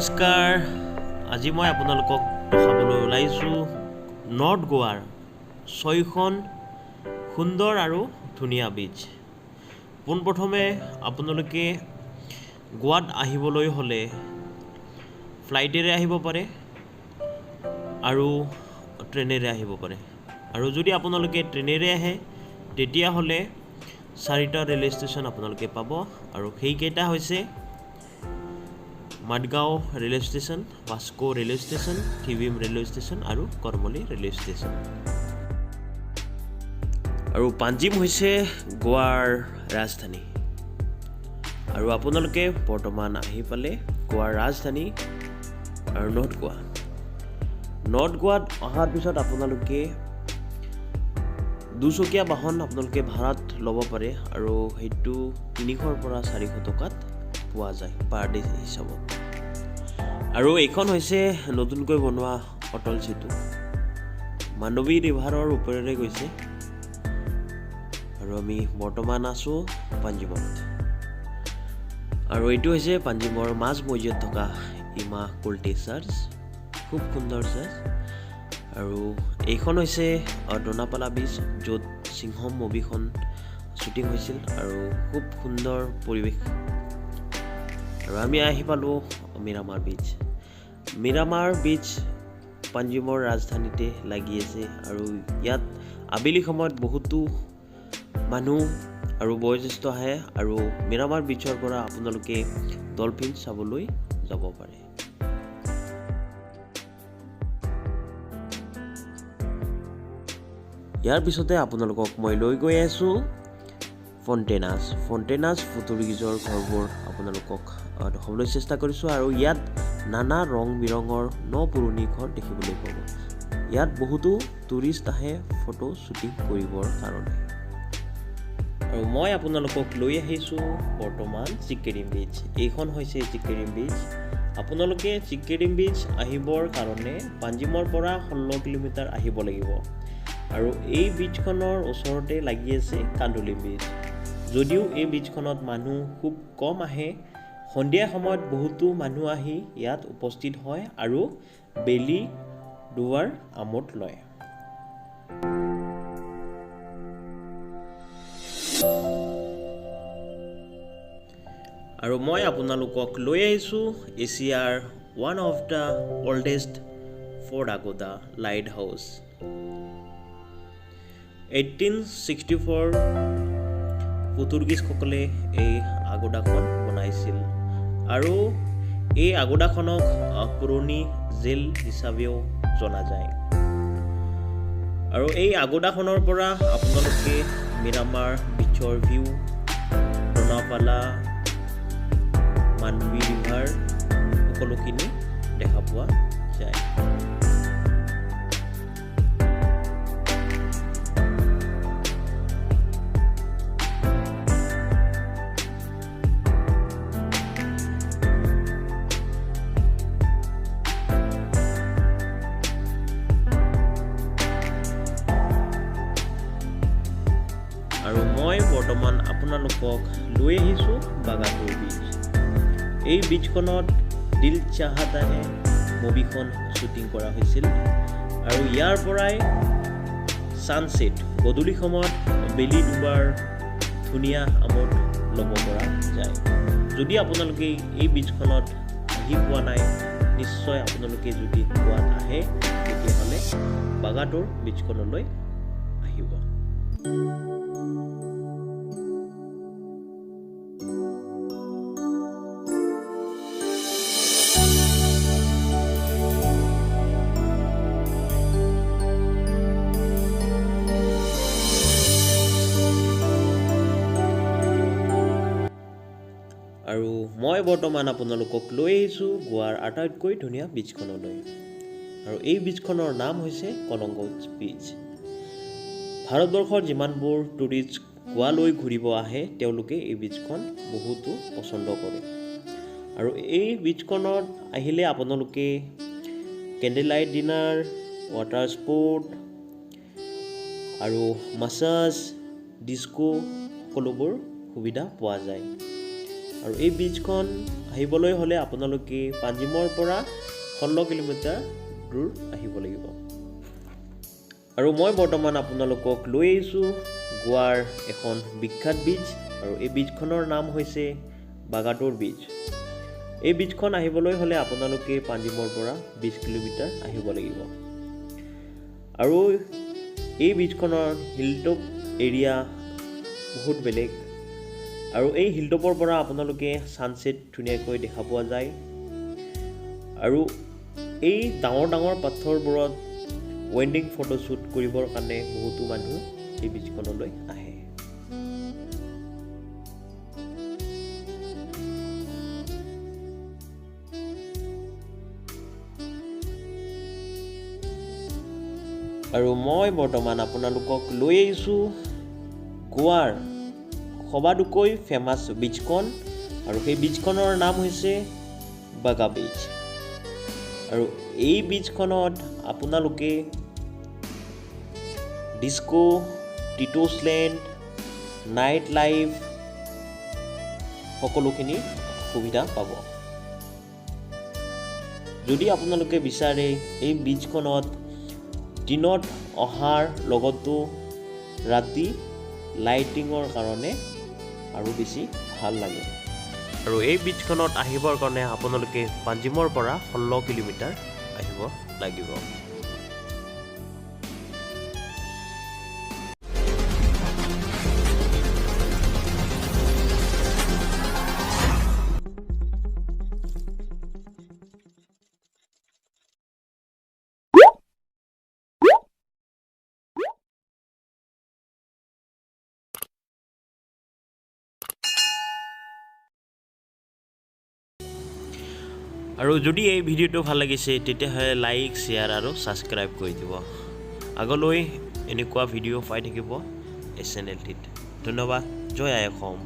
নমস্কাৰ। আজি মই আপোনালোকক দেখাবলৈ ওলাইছোঁ নৰ্থ গোৱাৰ ছয়খন সুন্দৰ আৰু ধুনীয়া বীচ। পোনপ্ৰথমে আপোনালোকে গোৱাত আহিবলৈ হ'লে ফ্লাইটেৰে আহিব পাৰে আৰু ট্ৰেইনেৰে আহিব পাৰে। আৰু যদি আপোনালোকে ট্ৰেইনেৰে আহে, তেতিয়াহ'লে চাৰিটা ৰে'লৱে ষ্টেচন আপোনালোকে পাব আৰু সেইকেইটা হৈছে Madgaon railway station, Vasco railway station, Thivim railway station আৰু কৰমলি ৰে'লৱে ষ্টেচন। আৰু পাঞ্জিম হৈছে গোৱাৰ ৰাজধানী। আৰু আপোনালোকে বৰ্তমান আহি পালে গোৱাৰ ৰাজধানী আৰু নৰ্থ গোৱা। নৰ্থ গোৱাত অহাৰ পিছত আপোনালোকে দুচকীয়া বাহন আপোনালোকে ভাড়াত ল'ব পাৰে আৰু সেইটো 300ৰ পৰা 400 টকাত পোৱা যায় পাৰ ডে হিচাপত। আৰু এইখন হৈছে নতুনকৈ বনোৱা অটল সেতু, মাণ্ডৱী ৰিভাৰৰ ওপৰেৰে গৈছে। আৰু আমি বৰ্তমান আছোঁ পাঞ্জিমত আৰু এইটো হৈছে পাঞ্জিমৰ মাজ মজিয়াত থকা ইমা কুল্টি চাৰ্চ, খুব সুন্দৰ চাৰ্চ। আৰু এইখন হৈছে ডোনাপালা বীচ, য'ত সিংহম মুভিখন শ্বুটিং হৈছিল আৰু খুব সুন্দৰ পৰিৱেশ। আৰু আমি আহি পালোঁ মিৰামাৰ বীচ। মিৰামাৰ বীচ পাঞ্জিমৰ ৰাজধানীতে লাগি আছে আৰু ইয়াত আবেলি সময়ত বহুতো মানুহ আৰু বয়োজ্যেষ্ঠ আহে আৰু মিৰামাৰ বীচৰ পৰা আপোনালোকে ডলফিন চাবলৈ যাব পাৰে। ইয়াৰ পিছতে আপোনালোকক মই লৈ গৈ আছোঁ ফণ্টেনাছ। ফণ্টেনাছ পৰ্তুগীজৰ ঘৰবোৰ আপোনালোকক দেখাবলৈ চেষ্টা কৰিছোঁ আৰু ইয়াত নানা ৰং বিৰঙৰ ন পুৰণি ঘৰ দেখিবলৈ পাব। ইয়াত বহুতো টুৰিষ্ট আহে ফটো শ্বুটিং কৰিবৰ কাৰণে। আৰু মই আপোনালোকক লৈ আহিছোঁ বৰ্তমান চিক্কেৰিম বীচ। এইখন হৈছে চিক্কেৰিম বীচ। আপোনালোকে চিক্কেৰিম বীচ আহিবৰ কাৰণে পাঞ্জিমৰ পৰা 16 কিলোমিটাৰ আহিব লাগিব। আৰু এই বীচখনৰ ওচৰতে লাগি আছে কান্দুলিম বীচ। যদিও এই বীচখনত মানুহ খুব কম আহে, সন্ধিয়া সময়ত বহুতো মানুহ আহি ইয়াত উপস্থিত হয় আৰু বেলি ডুবাৰ আমোদ লয়। আৰু মই আপোনালোকক লৈ আহিছোঁ এছিয়াৰ one of the oldest Fort Aguada light house. 1864 পৰ্তুগীজসকলে এই আগোডাখন বনাইছিল আৰু এই আগোডাখনক পুৰণি জেল হিচাপেও জনা যায়। আৰু এই আগোডাখনৰ পৰা আপোনালোকে মিৰামাৰ বীচৰ ভিউ, ডোনাপালা, মাণ্ডৱী ৰিভাৰ সকলোখিনি দেখা পোৱা যায়। আৰু মই বৰ্তমান আপোনালোকক লৈ আহিছোঁ বাগাটোৰ বীচ। এই বীচখনত দিল চাহতা হে মুভিখন শ্বুটিং কৰা হৈছিল আৰু ইয়াৰ পৰাই ছানছেট, গধূলি সময়ত বেলি ডুবাৰ ধুনীয়া আমোদ ল'ব পৰা যায়। যদি আপোনালোকে এই বীচখনত আহি পোৱা নাই, নিশ্চয় আপোনালোকে যদি গোৱাত আহে, তেতিয়াহ'লে বাগাটোৰ বীচখনলৈ আহিব। আৰু মই বৰ্তমান আপোনালোকক লৈ আহিছোঁ গোৱাৰ আটাইতকৈ ধুনীয়া বীচখনলৈ আৰু এই বীচখনৰ নাম হৈছে কলংগট বীচ। ভাৰতবৰ্ষৰ যিমানবোৰ টুৰিষ্ট গোৱালৈ ঘূৰিব আহে, তেওঁলোকে এই বীচখন বহুতো পচন্দ কৰে। আৰু এই বীচখনত আহিলে আপোনালোকে candle light dinner, water sport আৰু মাছাজ, ডিস্কো সকলোবোৰ সুবিধা পোৱা যায়। আৰু এই বীচখন আহিবলৈ হ'লে আপোনালোকে পাঞ্জিমৰ পৰা 16 কিলোমিটাৰ দূৰ আহিব লাগিব। আৰু মই বৰ্তমান আপোনালোকক লৈ আহিছোঁ গোৱাৰ এখন বিখ্যাত বীচ আৰু এই বীচখনৰ নাম হৈছে বাগাটোৰ বীচ। এই বীচখন আহিবলৈ হ'লে আপোনালোকে পাঞ্জিমৰ পৰা 20 কিলোমিটাৰ আহিব লাগিব। আৰু এই বীচখনৰ হিলটপ এৰিয়া বহুত বেলেগ আৰু এই হিলটপৰ পৰা আপোনালোকে ছানছেট ধুনীয়াকৈ দেখা পোৱা যায়। আৰু এই ডাঙৰ ডাঙৰ পাথৰবোৰত ৱেডিং ফটোশ্বুট কৰিবৰ কাৰণে বহুতো মানুহ এই বীচখনলৈ আহে। আৰু মই বৰ্তমান আপোনালোকক লৈ আহিছোঁ গোৱাৰ সবাতোকৈ ফেমাছ বীচখন আৰু সেই বীচখনৰ নাম হৈছে বাগা বীচ। আৰু এই বীচখনত আপোনালোকে ডিস্কো, টিটোছ লেণ্ড, নাইট লাইফ সকলোখিনি সুবিধা পাব। যদি আপোনালোকে বিচাৰে, এই বীচখনত দিনত অহাৰ লগতো ৰাতি লাইটিঙৰ কাৰণে আৰু বেছি ভাল লাগে। আৰু এই বীচখনত আহিবৰ কাৰণে আপোনালোকে পাঞ্জিমৰ পৰা 16 কিলোমিটাৰ আহিব লাগিব। আৰু যদি এই ভিডিঅ'টো ভাল লাগিছে, তেতিয়াহ'লে লাইক, শ্বেয়াৰ আৰু ছাবস্ক্ৰাইব কৰি দিব। আগলৈ এনেকুৱা ভিডিঅ' পাই থাকিব এই চেনেলটিত। ধন্যবাদ। জয় আই অসম।